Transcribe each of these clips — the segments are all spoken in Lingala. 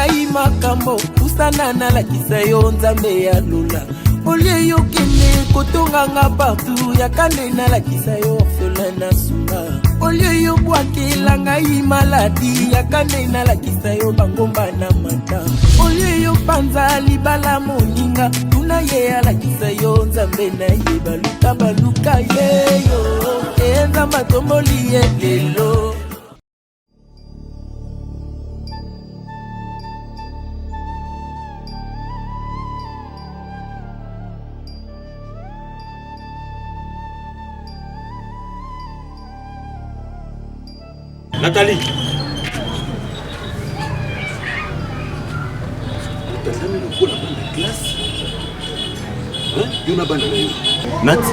ngai makambo pusana nalakisa yo nzambe ya lola olie yo kende kotonga nga partout yaka nde nalakisa yo orphelin na sunga olie yo bwakela ngai maladi yaka nde nalakisa yo bangomba na mata olie yo panza libala moninga tuna ye alakisa yo nzambe na ye baluka baluka ye yo e nzambe atomboli ye lelo Nathalie. Otandami lokola bana classe. Hein? Yo na bana na yo. Nat.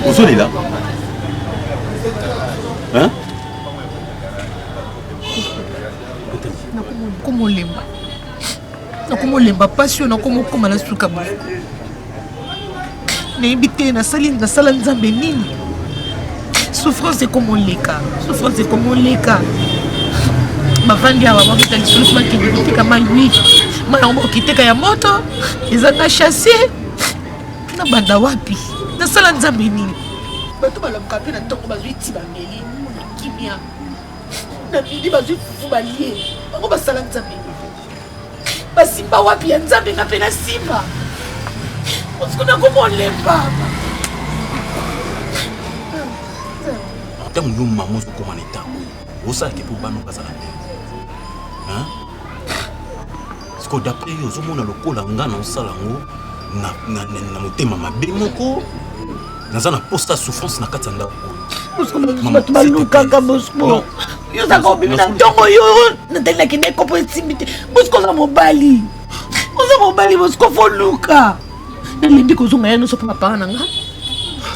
Ozolela? Hein? Nakomolemba. Nakomolemba pasi oyo nakomokoma na suka boye. Nayebi te nasali nasala Nzambe nini? Souffrance ekomoleka, souffrance ekomoleka. Bavandi awa babeta lisolo bakende koteka mai wi mai yango bakiteka ya moto eza na chasse nabanda wapi nasala nzambe nini bato balamuka mpe na ntongo bazwi ti bameli na kimia na midi bazwi fufu balie bango basala nzambe nini basimba wapi ya nzambe nga mpe nasimba osiko nakomolemba ntango yo mama ozokoma na eta oyo osalaka mpo bana bazala te sikoyo d'après yo ozomona lokola nga na osala yango na motema mabe moko naza na posa souffrance na kati ya ndako oyo bato balukaka bosco yo ozalaka obimi na ntongo yo natali nakende ekopo esimbi te bosco oza mobali oza mobali bosco foluka nalembi kozonga ya nyonso mpo bapara na nga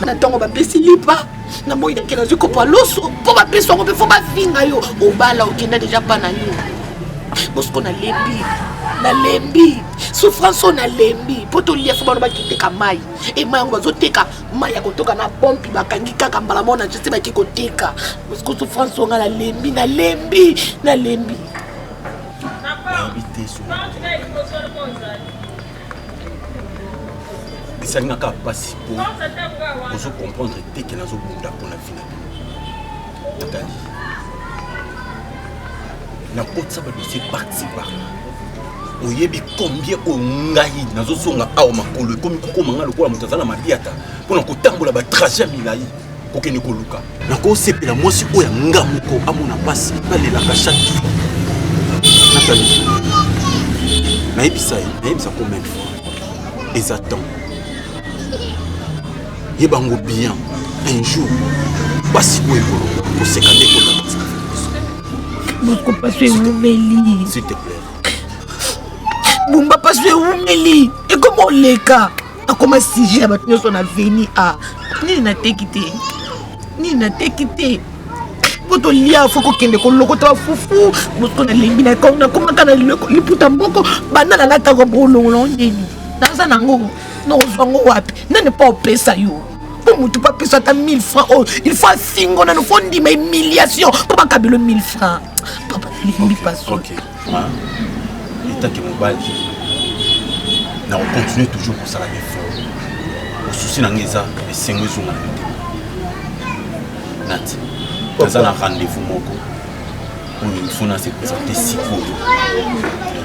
na ntongo bapesi lipa na moi nake nazwi kopo ya loso mpo bapesi yango mpe fo bafinga yo obala okenda deja mpa na yo bosiko nalembi nalembi souffrance oyo nalembi mpo tolia fo bano bakiteka mai e mai yango bazoteka mai ya kotoka na pompi bakangi kaka mbala moko na jese baki koteka bosiko souffrance oyo nga nalembi nalembi nalembi nayebi te esali nga kaka mpasi mpo ozo comprendre te ke nazobunda mpo na vi na bino natali nakotisa badossier parti par oyebi combien oyo ngai nazozonga awa makolo ekomi kokoma ngai lokola moto aza na maliata mpo na kotambola batrajet ya milai kokende koluka nakosepela mwasi oyo ya nga moko amona mpasi nalelaka chaque jour natali nayebisa ye nayebisa combien de fois eza temps yeba ngo bien un jour mpasi oyo ekolonga koseka nde ekota boko mpasi ewumeli s'il te plaît bumba mpasi ewumeli ekoma oleka akoma sujet ya bato nyonso na veni a nini nateki te nini nateki te mpo tolia fo kokende kolokota bafufu mosiko nalembi nakomaka na liputa moko banda nalataka bolongola nini naza nango nakozwa yango wapi nani mpo opesa yo mpo motu mpo apesa ata 1000 francs oyo il faut afingo nano fo ndima humiliation mpo bakabelo 1000 francs papa nalembi paso okay. etake mobali na kocontinue toujours kosala effort osusi na ngai eza esengo ezonga na motema nati naza na rendez-vous moko oyo il faut na se présenter sikoyo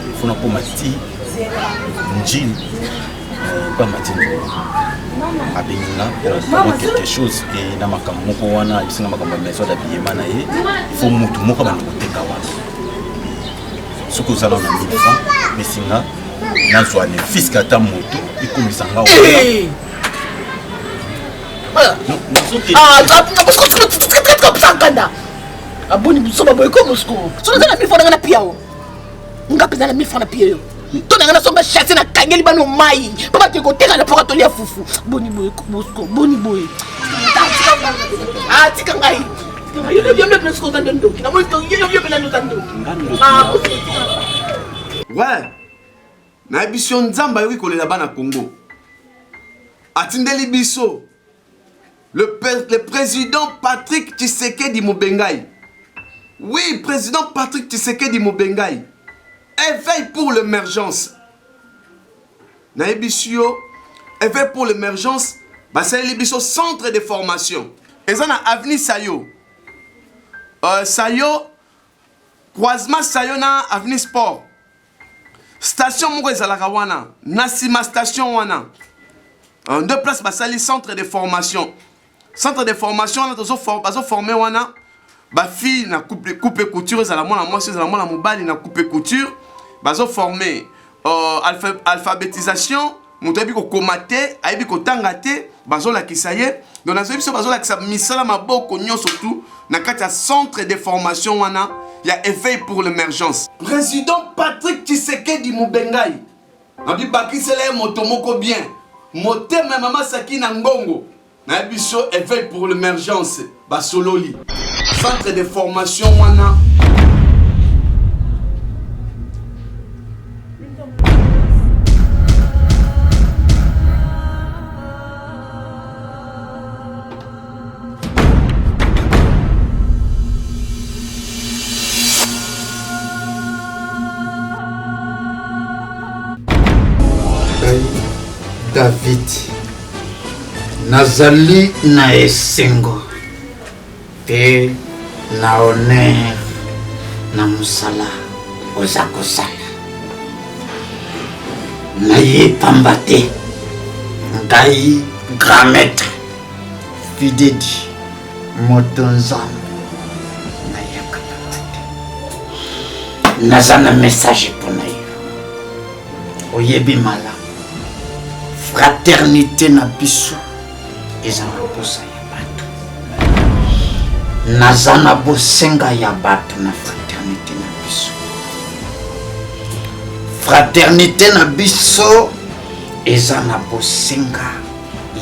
il faut nakoma ti njili pa matindi abengi nga mwa quelque chose e na makambo moko wana ayebisi nga makambo ya maison d'habillement na ye il faut motu moko abanda koteka wana soki oza nano na 1000 francs pesi nga nazwa ne fiske ata moto ekomisa nga wana aboni busoba boye ko mosco soki oza na 1000 francs nanga na piao nga mpenza na 1000 francs na pie yo to nanga nasomba chasse nakangeli bano mai mpo bake koteka na mpoka tolia fufu boni boye bosco boni boye atika ah, ngai yo nde mpe oza nde ndoki namoni yo mpe nani oza ndoki ah, ouais nayebisi yo nzambe ayoki kolela bana congo atindeli biso Le, le président Patrick Tshisekedi Mubengai. Oui, président Patrick Tshisekedi Mubengai. Éveil pour l'émergence. Nayebisi yo éveil pour l'émergence basaleli biso centre de formation eza na avenue Sayo. Euh, Sayo croisement Sayo na avenue Sport. Station moko ezalaka wana na sima station wana. Euh, deux places basali centre de formation. Centre de formation wana tozo bazo former wana ba fille na coupe coupe couture ezala mwana mwasi ezala mwana mobali na coupe couture bazo former euh, alpha, alphabétisation moto ayebi kokoma te ayebi kotanga te bazolakisa ye donc nazoyebi biso bazolakisa misala maboko nyonso tu na kati ya centre de formation wana ya éveil pour l'émergence président patrick tshisekedi mubengai nabibakisela ye moto moko bien motema ya mama saki na ngongo Nayebi biso éveil pour l'émergence basololi centre de formation wana. David Nazali na esengo mpe na honneur na mosala oza kosala. Naye pamba te ngai grand maître Fidedi moto Nzambe nayaka pamba te. Naza na message mpo na yo. Oyebi malamu fraternité na biso eza na posa ya bato. Naza na bosenga ya bato na fraternité na biso. Fraternité na biso eza na bosenga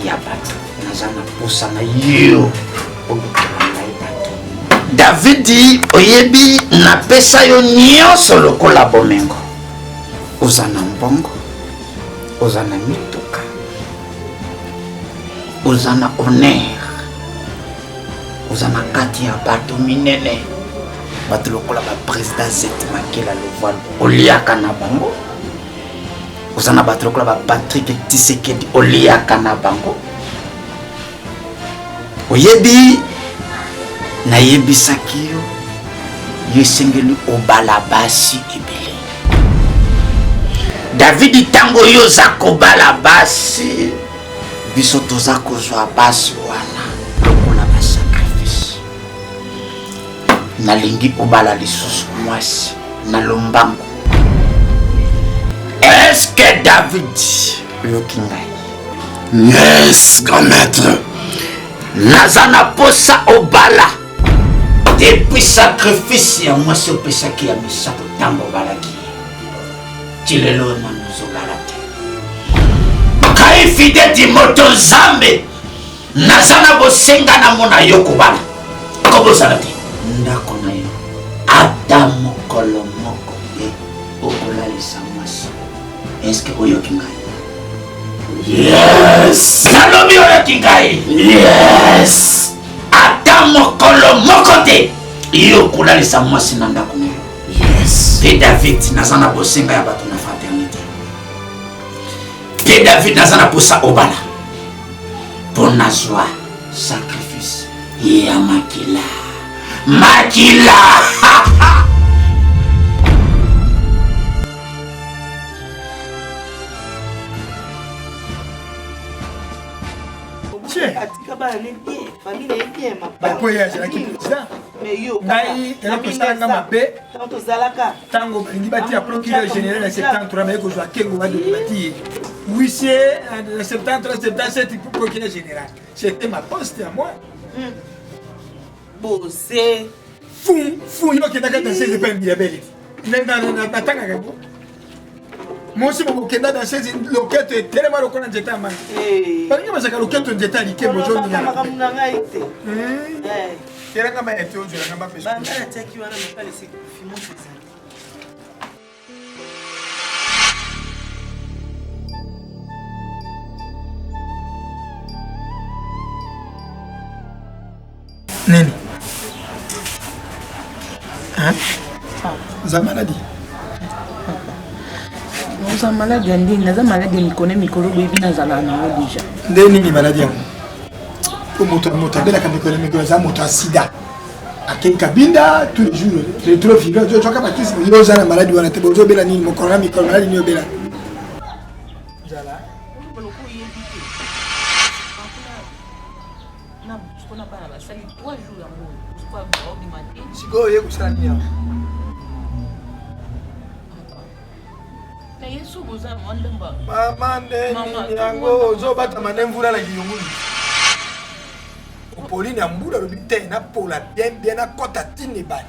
ya bato. Naza na posa na yo olukela ngai bato. Davidi, oyebi napesa yo nyonso lokola bomengo. Oza na mbongo, oza na mituka, oza na honneur, oza na kati ya bato minene, bato lokola ba président Zeti Makela Lovualu, oliaka na bango. Oza na bato lokola ba Patrick Tshisekedi, oliaka na bango. Oyebi, nayebisaki yo, yo esengeli obala basi ebele. Davidi, ntango yo oza kobala basi, biso toza kozwa basi wana lokola basacrifice. Nalingi obala lisusu mwasi na lombangu. Est-ce que David oyoki ngai? Yes, grand maître. Naza na posa obala depuis sacrifice ya mwasi opesaki ya misato ntango obalaki ye ti lelo nanu ozobala te. Ngai Fidedi moto Nzambe naza na bosenga na mona yo kobala, kobosana te ndako na yo ata mokolo moko te okolalisa mwasi. Est-ce que oyoki ngai? Yes! Nalobi oyoki ngai? Yes! Ata mokolo moko te yo okolalisa mwasi na ndako na yo. Yes! Mpe David, naza na bosenga ya bato na fraternité. Mpe David, naza na posa obala mpo nazwa sacrifice ya makila. Makila! Bakoya azalaki président ngai eloko esalanga mabe ntango balingi batia procureur général ya 73 baye kozwa kengo badoki bati ye huissier na 73 77 procureur général, c'était ma poste à moi. Bose fou fou yo okendaka danseuse epai ya bele natangaka yango mosi mokokenda danseuse loketo etelema lokola nzete ya mai. Balingi bazalaka loketo nzete ya likembo. Makambo na ngai te. Telanga mai ete ozwelanga bapesa. Banda natiaki wana mopala esekufi moto ezali. Nini? Hein? Oza maladi? Oza malade ya ndenge naza malade ya mikolo mikolo boyebi nazala nango deja. Nde nini malade yango? Po moto moto abelaka mikolo mikolo aza moto ya sida. Akei kabinda tous les jours rétrovirus ozwaka bakisi yo oza na maladi wana te bozobela nini mokolo na mikolo maladi nini obela nzala sikoyo oye kosala nini awa mama nde nini yango ozobatama nde mvula na kiyungulu opoli na mbula alobi te napola bien bien nakɔta ntina ebale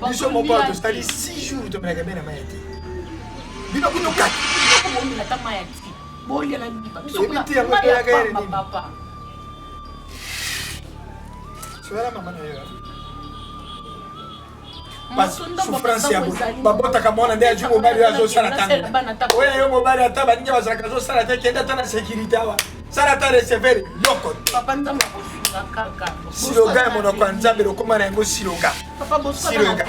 biso moko tosali 6 jours tomelaka be na mai ya te bino kutu 4 oyebi te yango epelaka ere nini soyala mama na yo souffrance ya babotaka mwana nde azwi mobali oyo azosala ntango oyo yo mobali ata baninga bazalaka azosala te kende ata na sécurité awa sala ata receveur loko siloga ya monoko ya nzambe lokoma na yango siloga siloga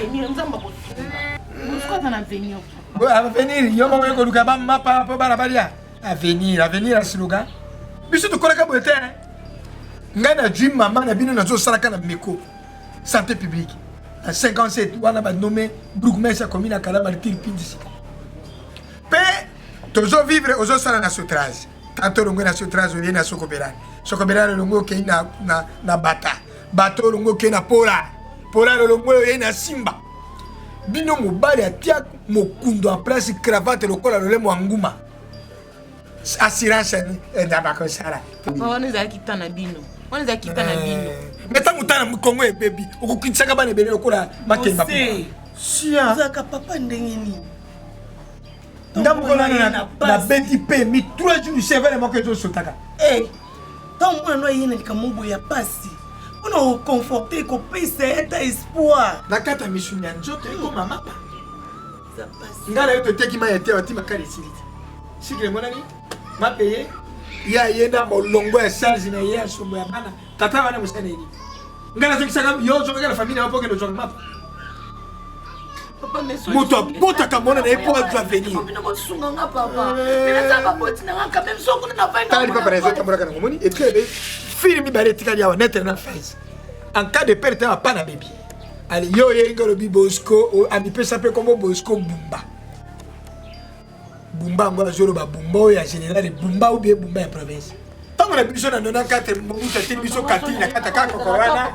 avenir yo moko ekoluka bamapa mpo bana balia avenir avenir ya siloga biso tokolaka boye te ngai nazwi mama na bino nazosalaka na meko santé publique na 57 wana banome bourgmestre ya commune ya kalaba litili pindi sika mpe tozovivre ozosala na sotrage tanto olongwe na sotrage oye na sokobelani sokobelani olongwe okei na, na, na bata bata olongwe okei na pola pola olongwe oye na simba bino mobali atia mokundo en place cravate lokola lolemo ya nguma assurance na bakosala wana ezalaki ta na bino wana ezalaki ta na bino eh, me ntango ta na kongo ebebi okokitisaka bana ebele lokola makemba sia ozalaka papa ndenge nini nga moko nano nabeti mpe mi 3 jours chevele moko ezosotaka eh, ntango mwana no aye na likambo boye ya mpasi mpona koconforte kopesa ye ata espoir na kati ya misuni ya nzoto ekoma mapa nga na yo toteki mai ya te bati makala esili te sikle emonani mapeye ye aye na molongo ya charge na ye ya sombo ya bana tata wana mosala na ye nini ngai nazongisaka yo ozongaka na famille na yo mpo okende ozwaka mapa moto abotaka mwana na ye mpo azwa avenir tala lipapa na ezotambolaka nango moni etikali fili mibale etikali awa netre na fise en cas de perte awa pa na bebi ale yo oyengi olobi bosco amipesa mpe kombo bosco bumba bumba yango azoloba bumba oyo ya général bumba ou bien bumba ya province ntango na biso na 94 mobutu atindi biso katini na kati ya kaka koko wana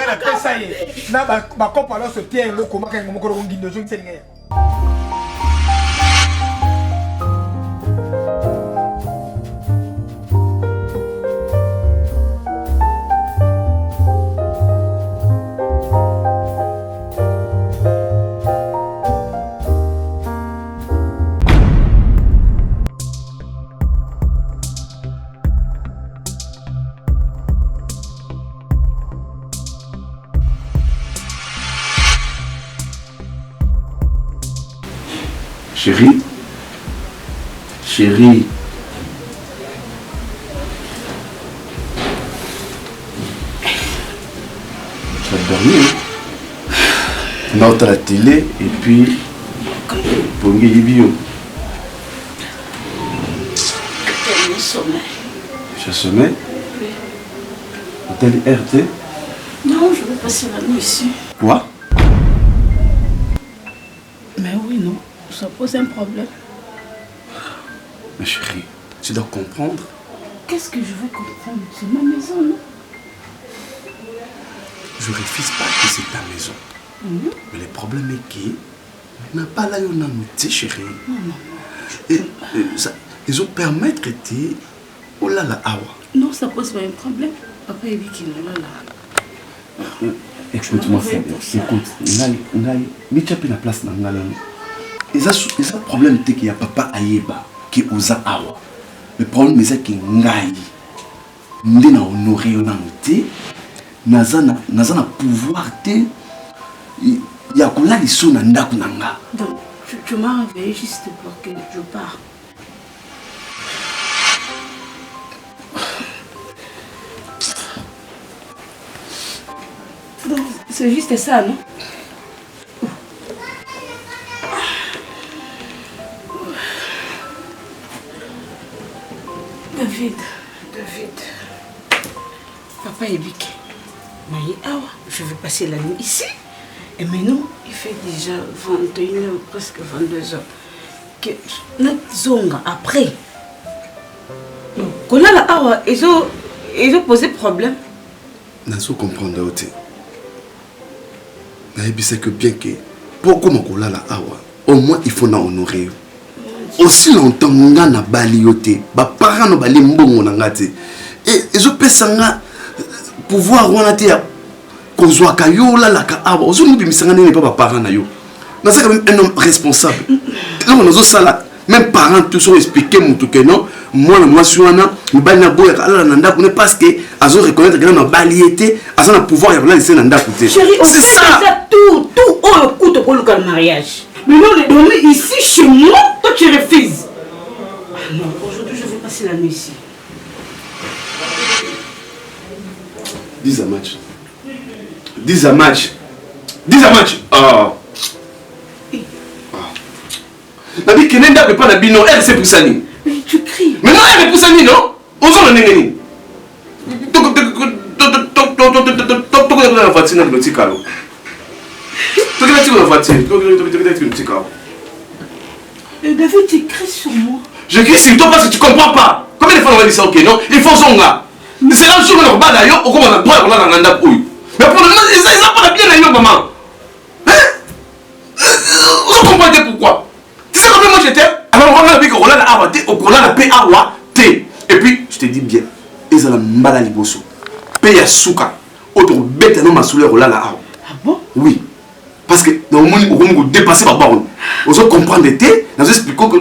napesa ye na bakopo nyonso tie yango okomaka yango mokolo kongindo ozongiseli ngai Chérie, chérie. Tu as dormi, hein? Non, t'as la télé et puis Bongi Yibio. Sommeil. Tu as sommeil Oui. Hôtel RT Non, je vais passer la nuit ici. Quoi Mais oui, non. Ça pose un problème. Ma chérie, tu dois comprendre. Qu'est-ce que je veux comprendre C'est ma maison, non Je refuse pas que c'est ta maison. Mm -hmm. Mais le problème est que n'a pas là yo nanu te chérie. Non, non, non. Et, et, ça, ils ont permettre te olala awa. Non, ça pose pas un problème. Papa est dit qu'il là. Écoute-moi, écoute, ngai, ngai, mitia pe na place na ngai nanu. Eza, eza problème te que ya papa ayeba que oza awa. Le problème eza que ngai nde na honore yo nanu te, naza na, naza na pouvoir te ya kolalisa yo na ndako na nga. Donc, Tu, tu m'as réveillé juste pour que je pars. Donc, c'est juste ça, non David, David. Papa Ebike, Maïe Awa, je vais passer la nuit ici. Et maintenant, il fait déjà 21h, presque 22h. Que zonga après. Kolala awa, ils ont, ils ont posé problème. Nazo comprendre yo te. Nayebisaki yo bien ke mpo okoma kolala awa au moins il faut na honorer yo. Aussi longtemps nga nabali yo te, ba parents no balie mbongo na nga te. Et ezopesa nga pouvoir wana te ya kozwaka yo olalaka awa ozomibimisa nga nini mpa ba parents na yo. Naza quand même un homme responsable. Eloko nazosala même parent tout soki expliquer mutu ke non mwana mwasi wana mobali naboyaka alala na ndako ne parce que azo reconnaître ke nano abali ye te aza na pouvoir ya kolalisa ye na ndako te. C'est ça. Tout, tout oyo kutu okoluka na mariage. Mais non, de dormir ici chez moi, toi tu refuses. Ah non, aujourd'hui je vais passer la nuit ici. 10 à match. 10 à match. 10 à match. Oh. Nabi kende ndako epa na bino RC epusani. Mais tu cries. Mais non R epusani non? Ozo na ndenge nini? Tokota na voiture na bino tikalo. Tokota tiko na voiture. Tokota tiko tikalo. David, tu cries sur moi. Je crie sur toi parce que tu comprends pas. Combien de fois on va dire ça ok non? Il faut zonga. C'est un jour on va yo okoma na droit kolala na ndako oyo. Mais pour le moment, eza pas bien na yo maman. Hein? Ozo comprendre te pourquoi? Tu sais combien moi j'étais? Alors on a vu que kolala awa te, okolala pe awa te. Et puis je te dis bien, ezala mbala liboso. Pe ya suka oyo tokobeta no masolo ya kolala awa. Ah bon? Oui. Parce que na omoni okomi ko dépasser ba borne. Ozo comprendre te, nazo expliquer que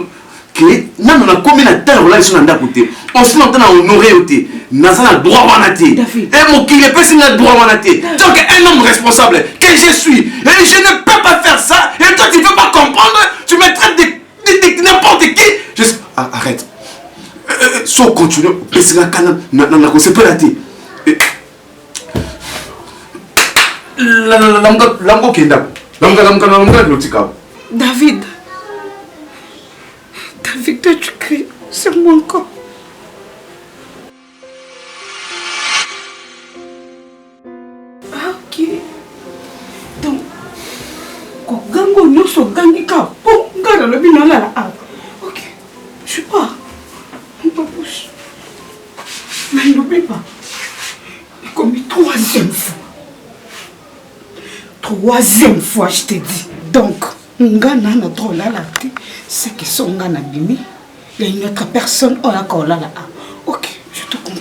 ke nano nakomi na temps ya kolala liso na ndako te. Osi na temps na honorer yo te. Naza na droit wana te. Et mokili epesi nga droit wana te. Tant que un homme responsable que je suis, et je ne peux pas faire ça, et toi tu veux pas comprendre, tu me traites de, de, de, de n'importe qui. Je suis... ah, arrête. Euh, euh, so continue, opesi nga kana nakosepela te. Lamuka, lamuka okenda. Lamuka, lamuka, lamuka lotika. David. David, toi tu cries sur moi encore. Ah, ok. Donc, kogango nyonso ogangi kaka mpo ngai nalobi nalala awa. Ok, je pars. Babouche. Mais n'oublie pas, ekomi troisième fois. Troisième fois, je te dis. Donc, nga na na droit olala te, c'est que so nga na bimi, il y a une autre personne oyo akolala awa. Ok, je te comprends.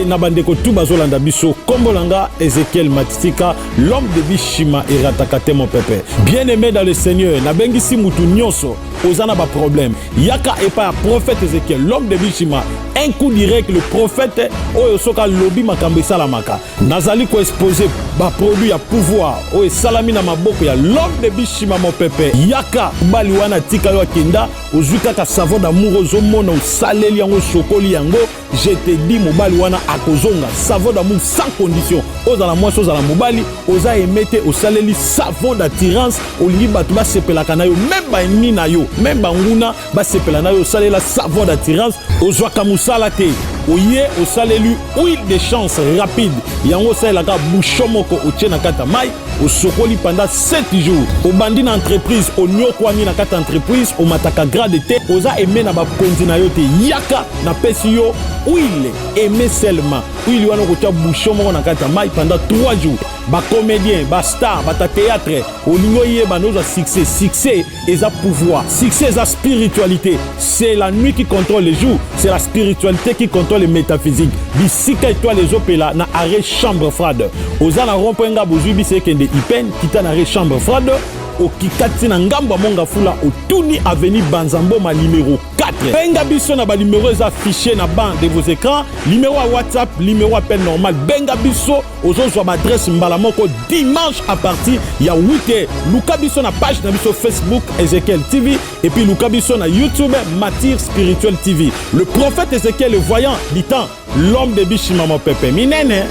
Na bandeko tu bazolanda biso, kombo na nga Ezekiel Matitika, l'homme de Bishima erataka te mon pepe. Bien-aimé dans le Seigneur, nabengisi mutu nyonso oza na ba problème, yaka epa ya prophète Ezekiel, l'homme de Bishima, un coup direct, le prophète oyo soka lobi makambo esalamaka. Nazali ko exposer ba produits ya pouvoir oyo esalami na maboko ya l'homme de Bishima mon pepe. Yaka mobali wana tika yo akenda, ozwi kaka savon d'amour ozomona osaleli yango osokoli yango, je te dis mobali wana akozonga. Savon d'amour sans condition, ozala mwasi ozala mobali, oza aime te osaleli savon d'attirance, olingi bato basepelaka na yo, meme ba ennemis na yo, meme banguna basepela na yo, osalela savon d'attirance, ozwaka mosala te, oye osaleli huile de chance rapide, yango osalelaka bouchon moko otie na kati ya mai, osokoli pendant 7 jours, obandi na entreprise, onyokwami na kati ya entreprise, omataka grade te, oza aime na bakonzi na yo te, yaka napesi yo huile aime seulement huile wana okotia bouchon moko na kati ya mai pendant 3 jours bacomédien bastar bata théâtre olingi oyeba nde ozwa succès succès eza pouvoir succès eza spiritualité c'est la nuit qui contrôle le jour c'est la spiritualité qui contrôle le métaphysique bisika étoile ezopela na arrêt chambre froide oza na rond point nga bozwi bisa ekende ipen kita na arrêt chambre froide okika ti na ngambo ya mongafula otuni avenue banzamboma numero 4 benga biso na banimero eza affiché na banc de vos écrans numero ya whatsapp numero appel normal benga biso ozozwa baadresse mbala moko dimanche à partir ya 8 heures luka biso na page na biso facebook ezekiel tv et puis luka biso na youtube matir spirituel tv le prophète ezekiel le voyant du temps l'homme de bishima mopepe minene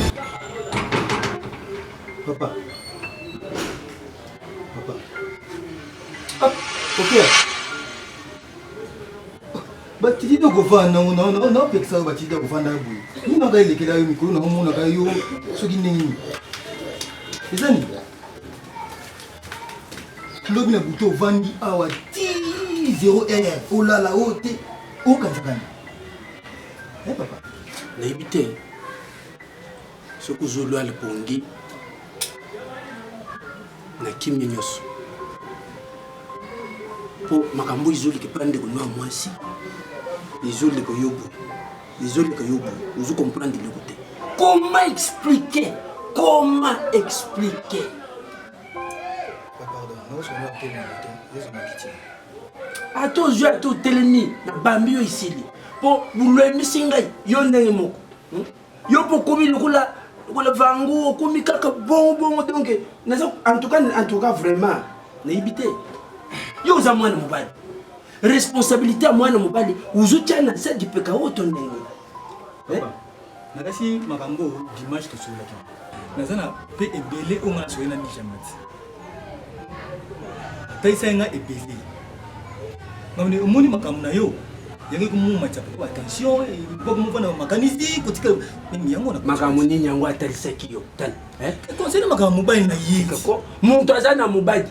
papa papa ah, ok batidi to kovanda naopekisa yo batidi ya kovanda yo boye nini naka elekela yo mikolo naomonaka yo soki ndenge nini eza nini lobi na butu ovandi awa ti 0 heure olala oyo te okanisaka nini eh, papa nayebi te soki ozolwala pongi na kimia nyonso mpo makambo oyo ezoleka epai ndeko no ya mwasi ezoleka yo boye ezoleka yo boye ozo comprendre eloko te comment expliquer comment expliquer ata ozwi ata otelemi nabambi yo esili mpo bulwembisi ngai yo ndenge moko hmm? yo mpo okomi lokola lokola vangu okomi kaka bongo bongo donc naza en tout cas en tout cas vraiment nayebi te yo oza mwana mobali responsabilité ya mwana mobali ozotya na se lipeka oyo to ndenge eh? nakasi makambo oyo dimanche tosololaki naza na mpe ebele oyo ngai nasololi na dijamati Atalisaki nga ebele. Ngamne omoni makambo na yo yango ekomomatisa mpe batension bakomofanda makanisi kotika nini yango na makambo nini yango atalisaki yo tala conseil na makambo mobali na ye moto aza na mobali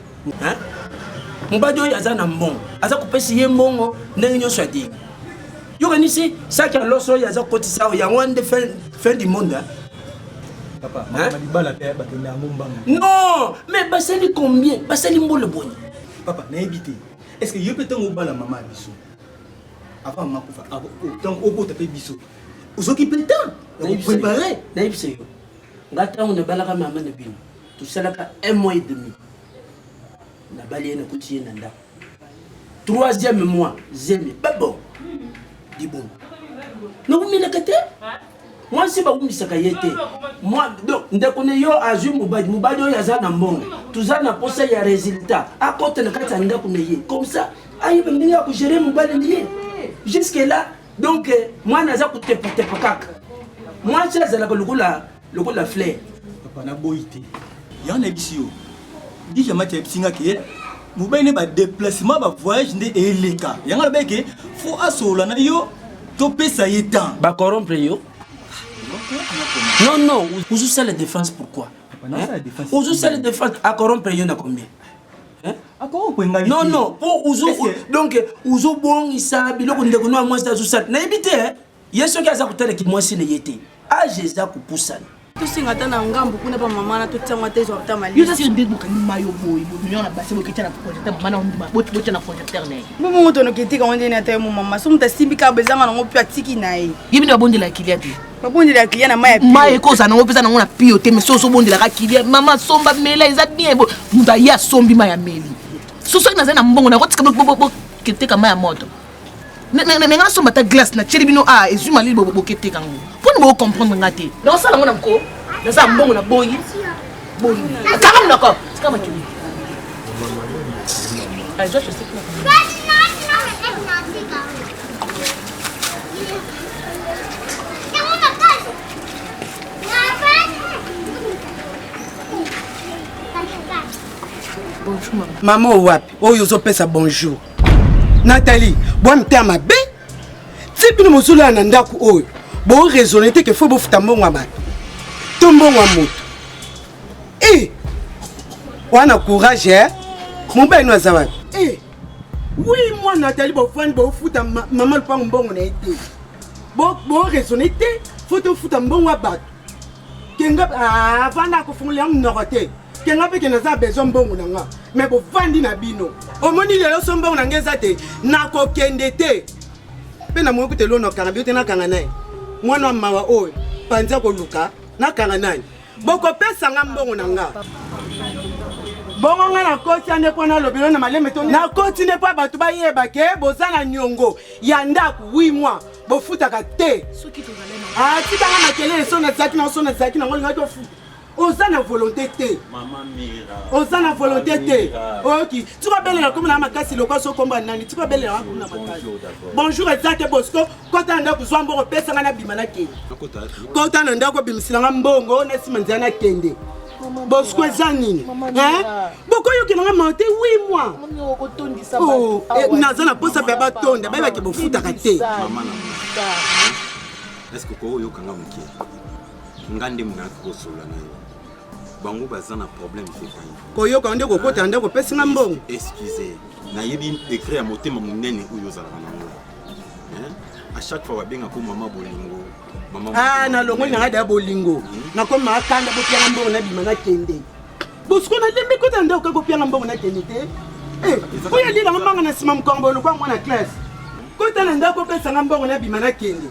mobali oyo aza na mbongo aza kopesa ye mbongo ndenge nyonso ya dingi yokanisi saki ya loso oyo aza kokotisa yango wana nde fin du monde Papa, makambo libala pe bakende yango mbangu. Non, mais basali combien? Basali mbolo boni? Papa, nayebi te. Est-ce que yo pe ntango obala mama ya biso? Avant mama kufa, ntango obota pe biso. Ozoki pe temps ya koprepare. Nayebisa yo. Nga ntango nabalaka mama na bino, tosalaka un mois et demi. Nabali ye nakuti ye na ndako. Troisième mois, zemi, babo. Libumu. Nakumelaka te. mwasi bawumisaka ye te ndeko ne yo azwi mobali mobali oyo aza na mbongo toza na posa ya résultat akota na kati ya ndako na ye comme ça ayeba ndenge ya kogere mobali na ye jusque là donc eh, mwana aza kotepatepa kaka mwasi azalaka lokola lokola fleur papa naboyi te yango nayebisi yo dija mati ayebisi nga ke mobali nde badeplacement bavoyage nde eleka yango alobaki ke fo asolola na yo topesa ye temps bacorrompre yo non non ozosala défense pourquoi ozosala défense acorrompre yo na combien non non po ozo donc ozobongisa biloko ndeko no ya mwasi azosala nayebi te ye soki aza kotala kimwasi na ye te age eza kopusana tosenga ata na ngambo kuna bamama na totiango ata ezwa ata malisi nde bokangi mayo boye bomemi na basi boketia na projecteur mama na ondima botia na projecteur na ye bongo tonoki etika ngo ndeni ata ye mo mama so moto asimbi kaka bezanga nango mpe atiki na ye ye bino babondela kilia te babondela kilia na mai ya mai ekozala nango mpenza nango na pio te mais soki ozobondelaka kilia mama somba mela eza bien moto aye asombi mai ya meli so soki nazali na mbongo nakotika boketeka mai ya moto me nga nasomba ata glace natieli bino a ah, ezwi malili boketeka yango mpo nini bocomprendre nga te naosala yango na nko naza mbongo na boyi boyi kanga monoko tika makili Mama owapi oyo ozopesa bonjour Nathalie bwa mitema mabe ti bino bozolala na ndako oyo boraisonne te ke fo bofuta mbongo ya bato to mbongo ya moto e eh! wana courage e mobali no aza wapi e wi mwana Nathalie bofandi bofuta mama lupango mbongo na ye te. Bo raisonne te, faut tofuta mbongo ya bato. Kenga avanda akofungola ya monoko te. Kenga mpe ke naza besoin mbongo na nga. Mais bovandi na bino. Omoni lelo so mbongo na nga eza te, nakokende te. Mpe na moyi kuta elona okanga bio te nakanga nani? Mwana wa mawa oyo panzi akoluka nakanga nani? Bokopesa nga mbongo na nga. Bongo nga nakoti nde mpo nalobelo na malembe to nakoti nde mpo bato bayeba ke boza na niongo ya ndako 8 mois bofutaka te. Atikanga makelele so nazalaki nango so nazalaki nango olingaki ofuta. Oza na volonté te. Oza na volonté te. Oyoki tika obelela komi na makasi lokwa so komba nani tika obelela komi na makasi. Bonjour eza te Bosco, kota na ndako zwa mbongo pesa nga nabima nakende. Kota na ndako obimisela nga mbongo na nsima nzela nakende. Bosco eza nini? Bokoyokela nga mawa te 8 mois. Naza na posa mpe batonda bayebake bofutaka te. Est-ce que okoyoka nga moke? Nga nde monaki kosolola na yo. Bango baza na problème te kai. Koyoka nde kokota ndako opesi nga mbongo. Excusez, nayebi degré ya motema monene oyo ozalaka nango. À chaque fois babengaka mama bolingo. Mama ah, nalongoli na ngai daya bolingo. Nakoma akanda bopianga mbongo nabima nakende. Bosiko nalembi kota ndako kaka kopianga mbongo nakende te. Oyo alelanga mbanga na nsima mokongo lokwa mwana classe. Kota na ndako opesanga mbongo nabima nakende.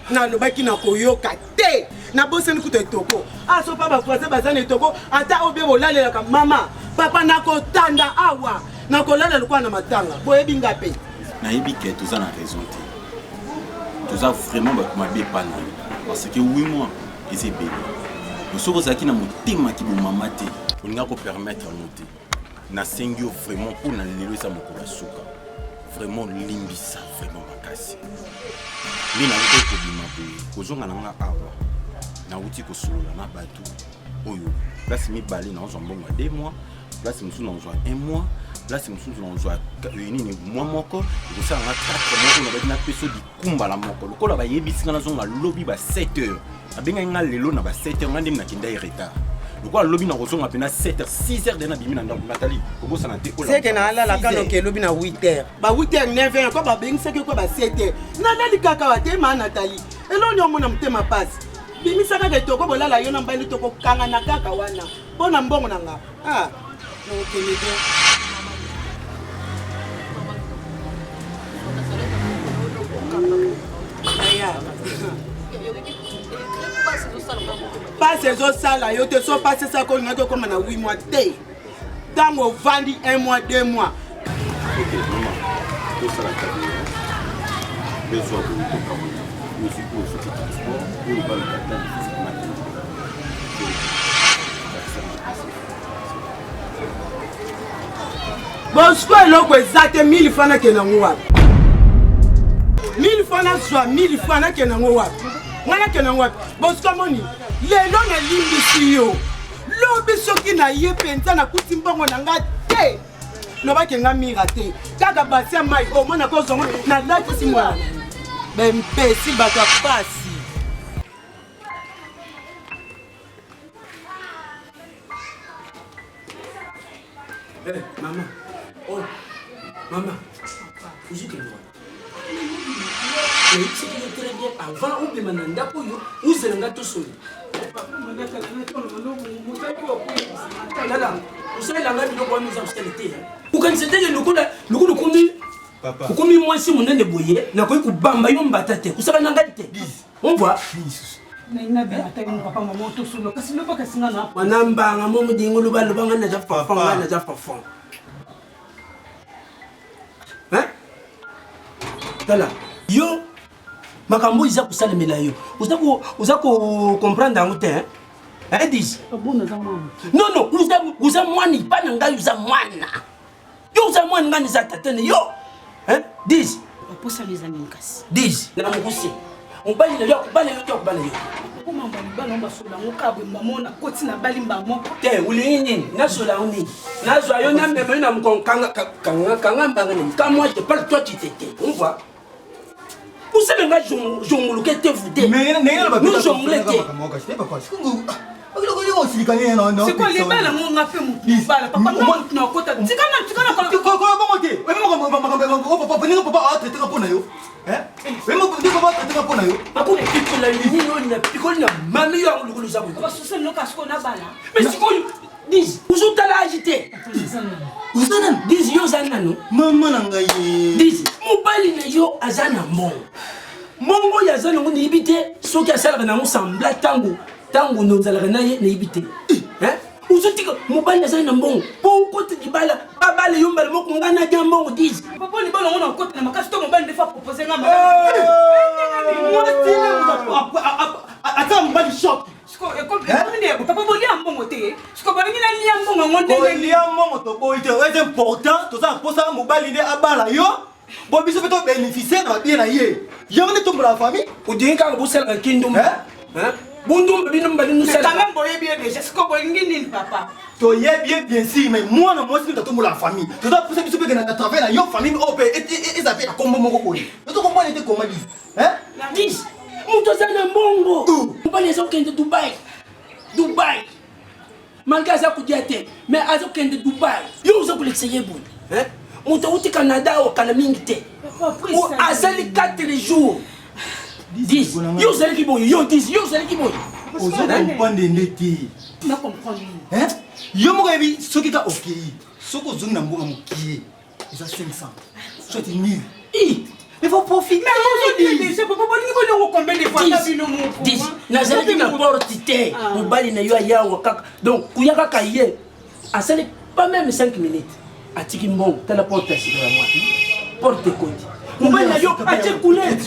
Nalobaki nakoyoka te, nabosani kuta etoko. Asopa bavoisin baza na etoko, ata oyo bie bolalelaka mama papa nakotanda awa nakolala lokola na matanga. Boyebi nga mpe nayebi ke toza na raison te, toza vraiment bato mabe epa na yo parce que 8 mois eza ebele. Soki ozalaki na motema kibomama te, olinga kopermettre yango te. Nasengi yo vraiment mpo na lelo eza mokolo ya suka, vraiment limbisa vraiment makasi. Nde nauti kobima boye kozonga na nga awa, nauti kosolola na bato oyo place mibale naozwa mbongo ya 2 mois, place mosusu naozwa 1 mois, place mosusu naozwa nini mois moko, ekosala nga 4 mois. Oyo nabaki napesa likumbala moko lokola bayebisi nga nazonga lobi ba 7 heures, abengaki nga lelo na ba 7 heures, nga nde nakenda ye retard. Lokola lobi nakozonga mpena 7 heures, 6 heures de nabimi na ndako. Nathalie, kobosana te. Seke nalalaka noke elobi na 8 heures, ba 8 heures 9 heures ko babengisaki ko ba 7 heures nalali kaka wa te. Ma Nathalie, eloni omona motema pasi, bimisa kaka etoko bolala yo na mbali tokokangana kaka wana mpo na mbongo na nga. Ah, nakokende te. Pasi ezosala yo te, so pasi esaka olingaki okóma na 8 mois te, ntango ovandi 1 mois 2 mois. Ok mama, tosala tableau bezwa boye tokamona ozwi oyo soki transport oyo baluka ata makende. Bosco eloko eza te, 1000 francs nakende yango wapi? 1000 francs nazwa, 1000 francs nakende yango wapi? Ngai nakende yango wapi? Bosco amoni lelo nalimbisi yo, lobi soki na ye mpenza nakuti mbongo na nga te, lobaki nga mira te, kaka basi ya mai omona kozongo nalatisi mwana bempesi bato ya pasi. Eh, mama. Oh, mama. Ozokende wapi? Nayebisaki yo très bien avant obima na ndako oyo, ozela nga tosoli. Tala, osalela ngai biloko wana oza kosala te. Okanisa teke lokola lokola okomi okomi mwasi monene boye, nakoki kobamba yo mbata te, kosala na ngai te. On voit. Wana mbanga mo modingo loba loba ngai naza fafan, ngai naza fafan. Tala yo, makambo oyo eza kosalemela yo, oza kocomprendre yango te hein? Dis non non, oza mwana epa na ngai, oza mwana yo, oza mwana ngai eza tata na yo. Dis dis na mokuse mobali na yo akobala yo te, akobala yo te. Olingi nini? Nasola yo nini? Nazwa yo namema yo na mokongo, kanga mbanga nini? Quand moi je parle, toi tu te tais. On voit osala nga jonguluke te, vous te nous jongle te. Sikoyo libala ngo nga mpe motu mobala papa nga motu nakota tikana tikana. Makambo papa ndenge papa atraiteka mpo na yo. Ndenge papa atraiteka mpo na yo. Bakopikola nini oyo na pikoli na mami yo yango lokolo oza boye. Mais sikoyo Diz, ozotala age te. Oza nani? Diz, yo oza nano. Mama na ngai. Diz, mobali na yo aza na mbongo. Mbongo oyo aza nango nayebi te soki asalaka nango sembla ntango ntango nozalaka na ye nayebi te. Ozotika mobali azali na mbongo mpo okota libala babala yo mbala moko ngai nadia mbongo diz. Papa libala yango nakota na makasi to mobali nde fa propose nga mwasi ata mobali choc papa bolia mbongo te siko bolingi nalia mbongo yango ndenge mbongo toboyi te eza important toza na mposa mobali nde abala yo bo biso mpe tobénéficie na babie na ye yango nde tombola famille odingi kaka bosalaka kindumba bundumba bino mbali nosalaka boyebi ye deja siko bolingi nini papa toyebi ye bien sûr mais mwana mwasi nde totombola famille toza pusa biso mpe na travers na yo famille oyo mpe eza mpe na kombo moko boye tozokomwana ete koma dix moto aza na mbongo mobali azokende dubai dubai malgre aza kodia te mais azokende dubai yo oza kolekisa ye boye moto auti canada awa kala mingi te azali 4 jours 10 yo ozalaki boye yo 10 yo ozalaki boye ozokomprendre nde te yo moko yebi soki ka okei soki ozongi na mbongo mokie eza 500 soit 1000 il faut profiter nazalaki na porte te mobali na yo ayawa kaka donc kuya kaka ye asali pas même 5 minutes atiki mbongo tala porte ya sika ya mwana porte ekoti mobali na yo atie couleur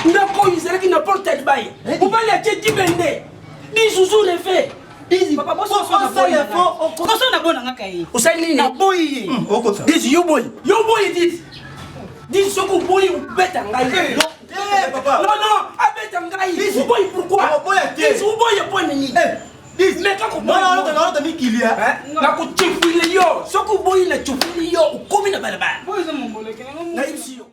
ndako oyo ezalaki na porte ya libaya mobali atie dibende bizuzu reve osali nini dizi yo boyi yo boyi dizi dizi soki oboyi obeta ngai non non abeta ngai oboyi pourquoi dizi oboyi mpo nini meka koboyalota mikili nakotifwile yo soki oboyi na tifwili yo okomi na balabala nayebisi yo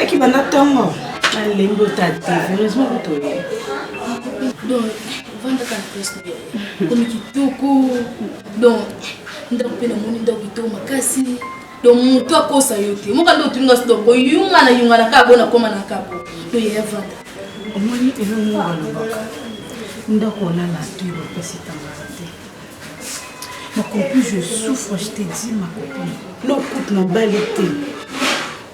Aki banda ntongo nalembi ota te heureusement kutu oye donc vandaka na place na komi kitoko donc ndako mpe namoni ndako kitoko makasi donc moto akosa yo te moka nde otuninga donc koyungana yungana kaka bo nakoma na kapo donc yaya vanda omoni elongo moko balobaka ndako olala to bapesi tangaka te Ma copine, je souffre, je te dis, ma copine. Non, écoute, na bali te.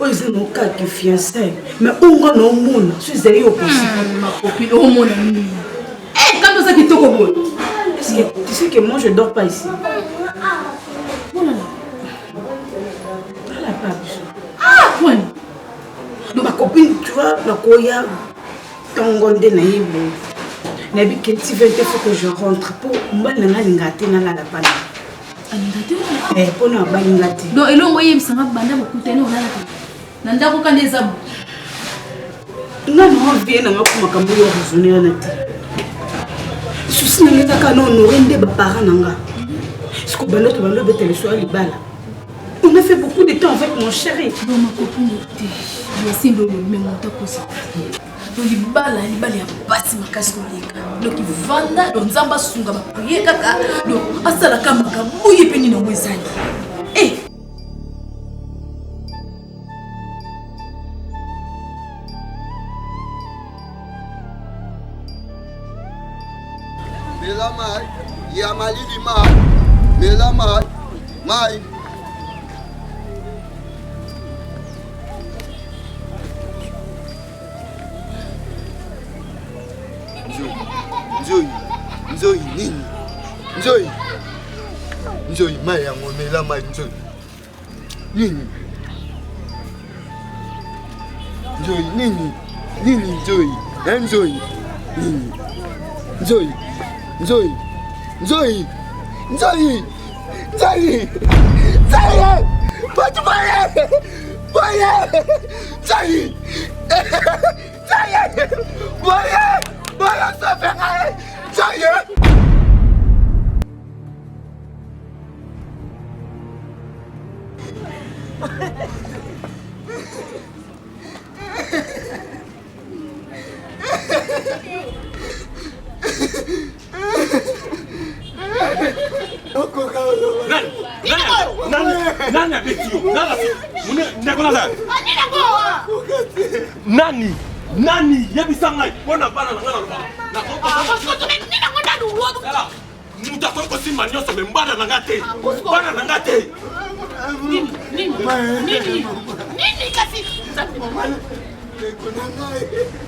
Oyo eza no kaka fiançailles. Mais oyo nga na omona, so ezali yo possible. Ma copine, omona nini? Eh, quand oza kitoko boye. Est-ce que tu sais que moi je dors pas ici? Voilà. Voilà pas biso. Ah, kwani? Ma copine, tu vois, nakoya ntongo nde naye boye nayebi ke ti 20 faut que je rentre mpo mobali na ngai alingaka te nalala pana eh, mpo na abalinga te donc elongo oyebisanga banda bokutani olalaka na ndako ka nde eza nga na vie na nga mpo makambo oyo raisonne wana te susi na nga eza kaka na honore nde baparent na nga siko banda to banda obeta liso ya libala on a fait beaucoup de temps avec mon chéri donc ma copine te yasimbi oyo me moto akosa donc libala libala ya mpasi makasi koleka donc vanda donc nzambe asunga bapriye kaka donc asalaka makambo ye mpe nini yango ezali eh! Mela mai ya malili mai mela mai mai Nzoi, nzoi nini? Nzoi. Nzoi mai yango mela mai nzoi. Nini? Nzoi nini? Nini nzoi? Eh nzoi. Nini? Nzoi. Nzoi. Nzoi. Nzoi. Nzoi. Nzoi. Bato baye. Boye. Nzoi. Nzoi. Boye. Boye sauve ngai. Nzoi. Nani abeti yo? Ndeko naza. Nani? Nani yebisa ngai mpo na bana na ngai nalobaka. Moto akoki kosimba nyonso me bana na ngai te. Bana na ngai te. Nini? Nini? Nini kasi?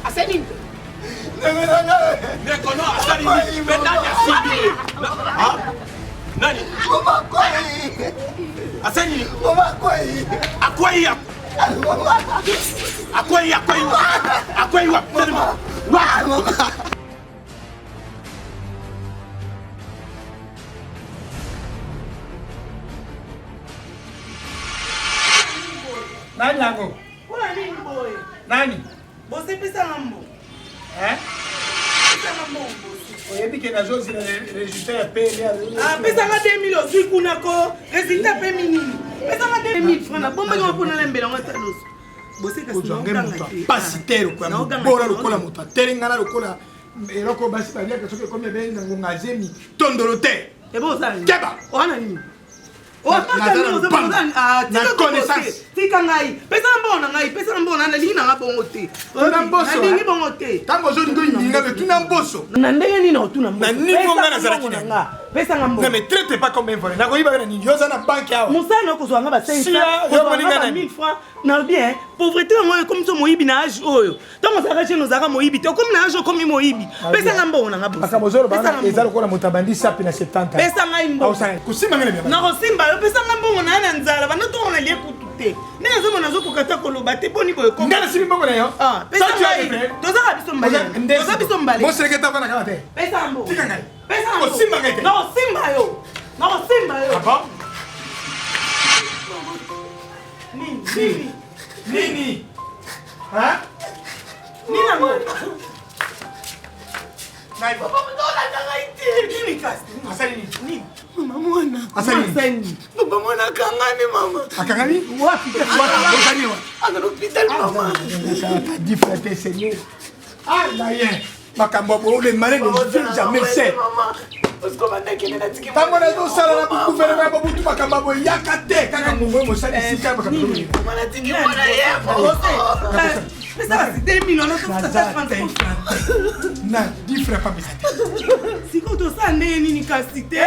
Asali nini? Ndeko no asali nini? Mpe nani asimbi ye? Nani? Asali nini? Akwei akwei akwei akwei wapi? Telema. Wapi? Nani yango? Mpona nini boye? Nani? Bosepesanga mbongo. Hein? Pesanga mbongo bosi. Oyebi ke nazozela résultat ya PLA. Ah, pesanga 2000 ozwi kuna ko. Résultat pe minini. Pesanga 2000 francs na bombaki ngo mpona lembela ngo ata loso. Bose kasi ozwa ngai moto apasi te lokola mobola lokola moto atelengana lokola eloko basi baliaka soki ekomi ebendi na ngonga zemi tondolo te. Ebo osala nini? Keba. Wana nini? Tika ngai pesa na mbongo na ngai pesa na mbongo na nalingi nanga bongo te nalingi bongo te ntango ozolingi olinga me tuna mboso na ndenge nini otuna na niveau ngai nazalaki na pesa nga mbongo na me traite pas comme un voleur nakoyiba na nini yo oza na banque awa mosala na okozwa nga ba 500 1000 francs nalobi hein pauvreté yango ekomi so moyibi na age oyo ntango ozalaka jeune ozalaka moyibi te okomi na age okomi moyibi pesa nga mbongo na nga makambo ozoloba eza lokola moto abandi sapi na 70 pesa ngai mbongo kosimba ngai na nakosimba yo pesa nga mbongo na ya na nzala banda ntongo nalie kutu te nde nazomona nazokoka ta koloba te boni boye ngai nasimbi mbongo na yo ah, pesa ngai tozaka biso mbale toza biso mbale moseleke ta vana kaka te pesa mbongo tika ngai pesa mbongo kosimba ngai te nakosimba yo nakosimba yo ah nini nini Hein? Nini yango? Papa moto olanda ngai te. Nini kasi? Asali nini? Nini? Mama mwana. Asali nini? Papa mwana akangani mama. Akangani? Wapi? Wapi? Ozali wapi? Aza na hôpital mama. T'as dit frère Seigneur. Ah, na ye. Makambo ya boye, le malin ne vient jamais seul. Ntango nazosala na gouvernement ya Mobutu makambo ya boye yaka te kaka ngongo ye mosali esika makambo na di frère pamisa te sikoyo tosala ndenge nini kasi te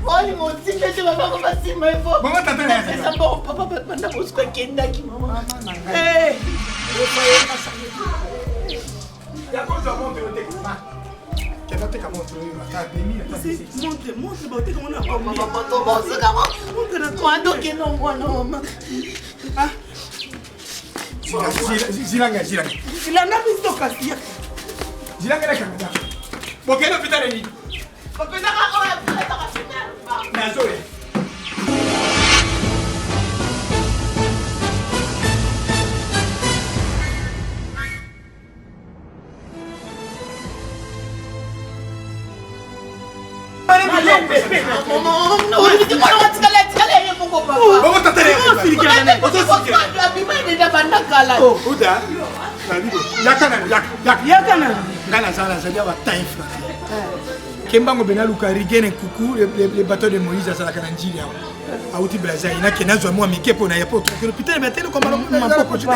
olingo otinda te babako basimba Mama tata na epesa mbongo papa banda mosuku akendaki mama yakozwa montre oyo teka kenda teka montre oyo ata demi montre montre baoteka ngo na zilanga zilanga zilanga biso kasi zilanga nakanga bokende hôpital nini nazoya Nga naza nazali awa temps inflaté kembango bena luka rigene kuku le bateau de moïse azalaka na njili awa auti braza ye nakende azwa mwa mike mpo na ye mpo tokende hôpital me ateli komalokote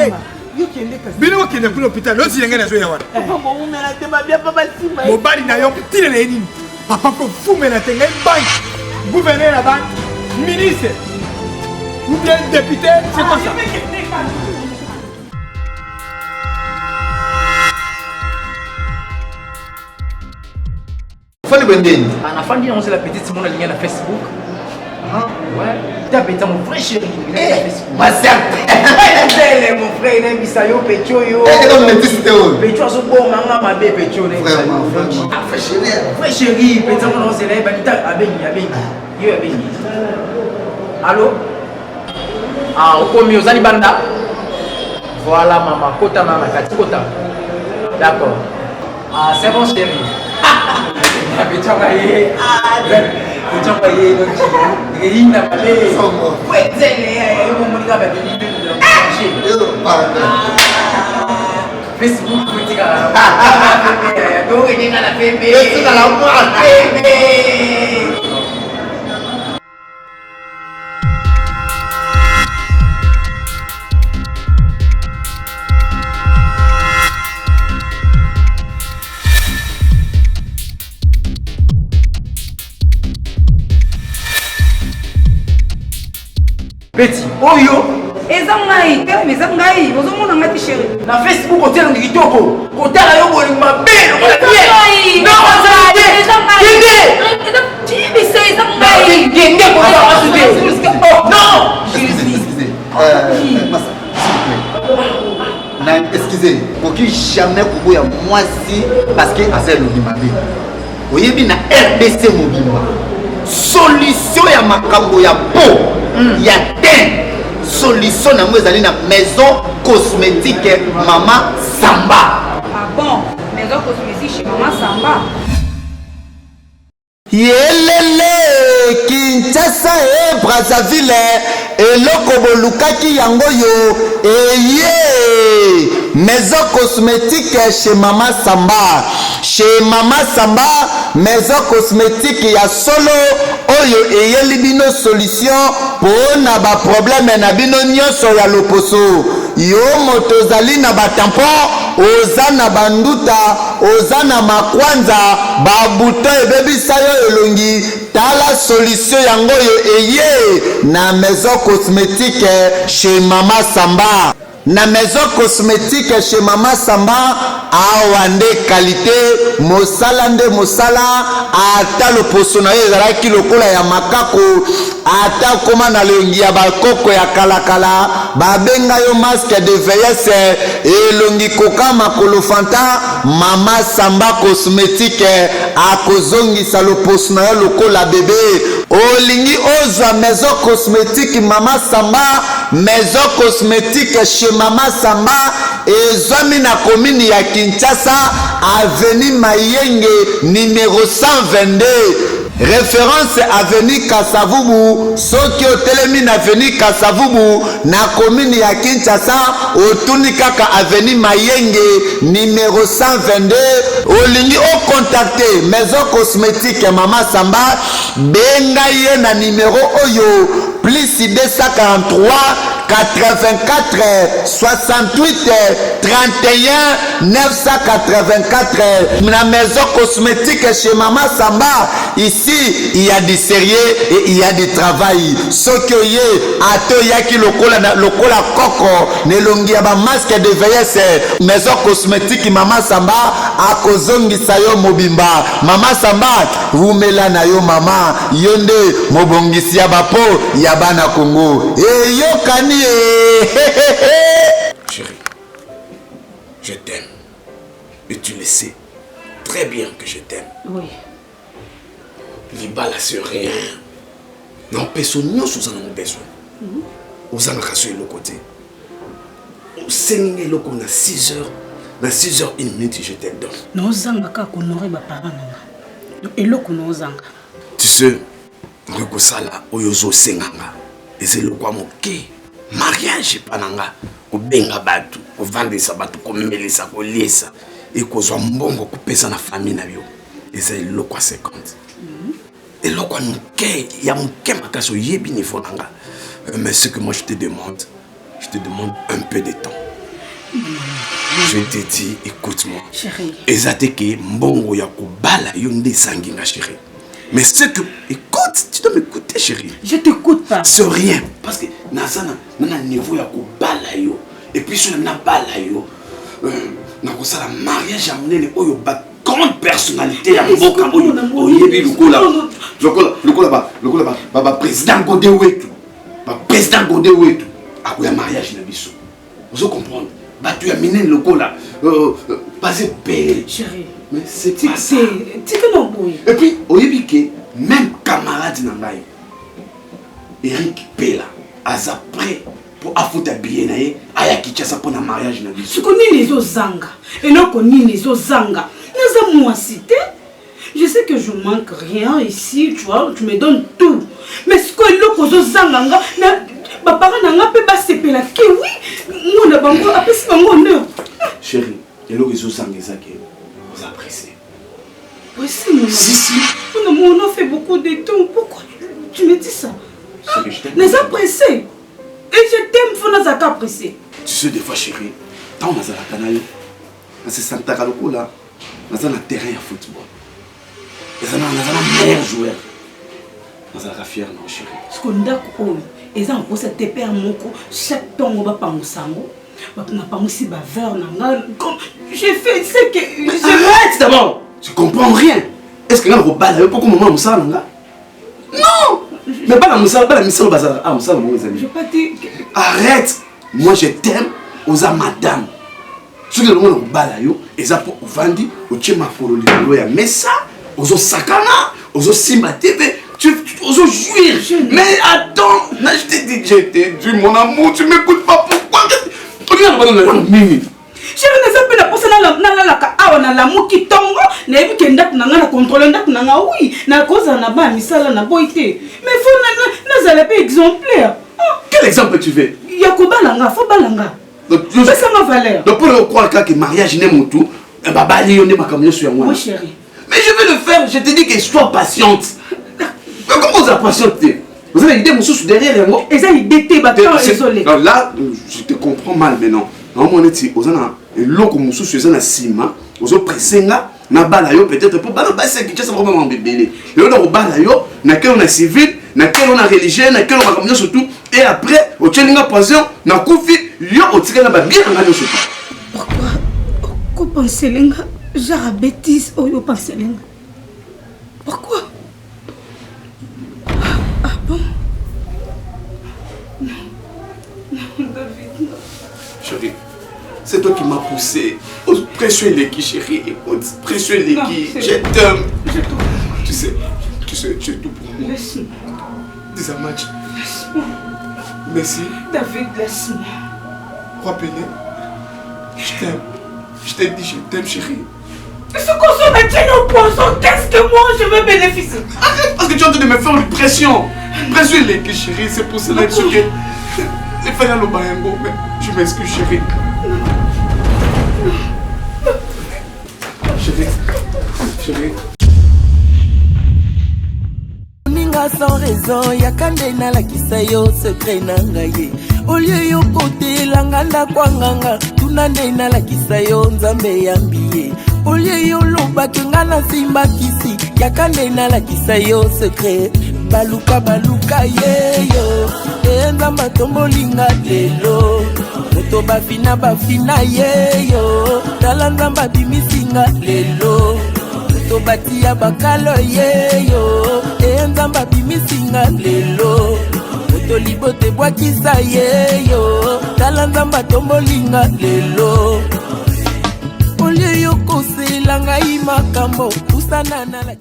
bino okende kuna hôpital ozila ngai nazoya wana mobali na yo ntina na ye nini papa kofumela te ngai banke gouverneur ya banke ministre ou bien député c'est quoi ça Fandi boye ndeni? Ah, nafandi yango c'est la petite Simone alingi na Facebook. Ah, ouais. Ta petit mon vrai chéri, il est na Facebook. Ma sœur. Nzele mon frère, nayebisa yo Pecho yo. Eh, donc métis te oyo. Pecho azoboma nga mabe Pecho nayebisa yo. Vraiment, Ah, vrai chéri. Vrai chéri, Pecho ngo nozela ye banita abengi abengi. Yo abengi. Allô? Ah, okomi oza libanda? Voilà mama, kota na na kati kota. D'accord. Ah, c'est bon chéri. Pecho ye. Pecho ye donc eyinda mabe. Kwetele yo momoni kaka bato Facebook kotikala. Donc eninga na. Bébé. Esuka na mwana. Bébé. Petit oyo eza ngai telema eza ngai ozomona ngai te chéri na facebook otia elongi kitoko kotala yo bolingo mabe kende kotala masu te non na excuse koki jamais koboya mwasi parce que aza elongi mabe oyebi na rdc mobimba solution ya makambo ya po mm. ya teint solution na yango ezali na maison cosmétique mama samba ah bon maison cosmétique chez mama samba Yelele Kinshasa e Brazzaville eloko bolukaki yango yo eye maison cosmétique chez mama Samba chez mama Samba maison cosmétique ya solo oyo eyeli bino solution pona ba problème na bino nyonso ya loposo yo moto ozali na ba tampon oza na ba nduta oza na makwanza ba bouton ebebisa yo elongi tala solution yango oyo eye na maison cosmetique chez mama samba na maison cosmetique chez mama samba awa nde kalite mosala nde mosala ata loposo na yo ezalaki lokola ya makako ata okoma na elongi ya bakoko ya kalakala babenga yo masque de vieillesse elongi koka makolo fanta mama samba cosmetique akozongisa loposo na yo lokola bebe olingi ozwa maison cosmetique mama samba maison cosmetique chez mama samba ezwami na komini ya kinshasa avenue mayenge numero 122 Reference avenue Kasavubu, soki otelemi na avenue Kasavubu na commune ya Kinshasa, otuni kaka avenue Mayenge numero 122, olingi o contacter maison cosmetique ya mama Samba, benga ye na numero oyo plus 243 84 68 31 984 na maison cosmétique chez Mama Samba ici il y a du sérieux et il y a du travail soki oye ata oyaki lokola, na, lokola koko na elongi ya bamasque de vieillesse maison cosmétique Mama Samba akozongisa yo mobimba Mama Samba wumela na yo mama yo nde mobongisi ya bapo ya bana Congo eyokani e Chérie, je t'aime. Et tu le sais très bien que je t'aime. Oui. Libala c'est rien. Na peso nyonso oza nango besoin. Mhm. Ozangaka so eloko te. Osengi nga eloko na 6 heures, na 6 heures une minute je te donne. Naozanga kaka kohonore baparent na nga. Donc eloko naozanga. Tu sais, nakoki kosala oyo ozosenga nga eza eloko ya moke mariage epa na nga kobenga bato kovandisa bato komelisa koliesa ekozwa mbongo kopesa na famille na yo eza eloko ya 50 eloko ya moke ya moke makasi oyebi niveau na nga euh, mais ce que moi je te demande je te demande un peu de temps je te dis écoute-moi eza te ke mbongo ya kobala yo nde ezangi nga chérie mais ce que écoute tu dois m'écouter chérie je t'écoute pas c'est rien parce que naza na na niveau ya kobala yo et puis soki nabala yo euh, nakosala mariage ya monene oyo ba grande personnalité ya mboka oyo oyebi lokola lokola lokola ba lokola ba ba président Gode wetu ba président Gode wetu akoya mariage na biso ozo comprendre bato ya minene lokola euh, euh, baza ebele mais c'est pas ça tika na boye et puis oyebi ke même camarade na ngai Eric Pela aza prêt mpo afuta billet na ye aya Kinshasa mpo na mariage na biso. Siko nini ezozanga? Eloko nini ezozanga? Naza mwasi te. Je sais que je manque rien ici, tu vois, tu me donnes tout. Mais siko eloko ozozanga nga na baparent na nga mpe basepela ke oui mwana bango apesi bango honneur. Chérie, eloko ezozanga eza ke oza pressé. Pressé, mon Si, si. Non, mais on a fait beaucoup de temps. Pourquoi tu me dis ça? Chérie, je t'aime. Naza pressé. Et je t'aime, faut nazaka pressé. Tu sais, des fois, chérie, tant nazalaka na yo, nasesantaka lokola naza na terrain ya football. Eza na naza na meilleur joueur. Nazalaka fier na yo, chérie. Parce que ndako oyo eza mposa te père moko chaque ntongo bapangusa yango napangusi baveur na nga j'ai fait ce que arrête d'abord tu comprends rien est ce que nga nakobala yo mpo koma mwana mosala na nga non mais bana mosala bana misala bazalaka ah mosala bango ezali arrête moi je t'aime oza madame soki elongo na kobala yo eza mpo ovandi otie makolo likolo ya mesa ozosakana ozosimba te mpe ozojouir mais attends na je te dis je te dis mon amour tu m'écoutes pas pourquoi olinga na bana na nini Chéri naza mpe na mposa nalalaka awa nalamuki ntongo nayebi ke ndako na ngai na kontrole ndako na ngai wi nakozala na bana misala na boyi te mais fo nazala mpe exemplaire. Quel exemple tu veux? Ya kobala nga, fo bala nga. Pesa nga valeur. Donc pour croire kaka que mariage nde motu babali yo nde makambo nyonso yango wana. Oui chéri. Mais je vais le faire, je te dis que sois patiente. Mais comment oza patiente te? Oza na idée mosusu derrière yango? Eza idée te, ba temps ezoleka. Non, là, je te comprends mal maintenant. Naomona neti oza na eloko mosusu eza na nsima, ozopresse nga nabala yo peut-être mpo bana basi ya Kinshasa bakoma makambo ebele. Lelo nakobala yo, nakei na civil, nakei na religieux, nakei na makambo nyonso tout et après otyeli nga poison, nakufi, yo otikali na babien na nga nyonso tout. Pourquoi okopensele nga genre ya bêtise oyo opensele nga? Pourquoi? Ah bon? Non, non, David, non. Chérie, c'est toi qui m'as poussé. Oh, pression eleki, chérie, écoute, pression eleki, je t'aime. Tu sais, tu sais, tu es tout pour moi. Laisse-moi. Disa match. Laisse-moi. Merci. David, laisse-moi. Roi Pelé, je t'aime. Je t'ai dit, je t'aime, chérie. Ce qu'on se met au poison, qu'est-ce que moi je veux bénéficier? Arrête, parce que tu es en train de me faire une pression. Pression eleki, chérie, c'est pour cela que je les frères Lobayango, mais je m'excuse, chérie. Chérie, chérie. Ninga sans raison yaka nde nalakisa yo secret na ngai ye olie yo kotelanga ndako ya nganga tuna nde nalakisa yo nzambe yambi ye olie yo lobaki nga nasimba kisi yaka nde nalakisa yo secret baluka baluka ye yo e nzambe atombolinga lelo moto bafina bafina ye yo tala nzambe abimisinga lelo moto batia bakalo ye yo e nzambe abimisinga lelo moto libota ebwakisa ye yo tala nzambe atombolinga lelo olie yo kosela ngai makambo pusana na.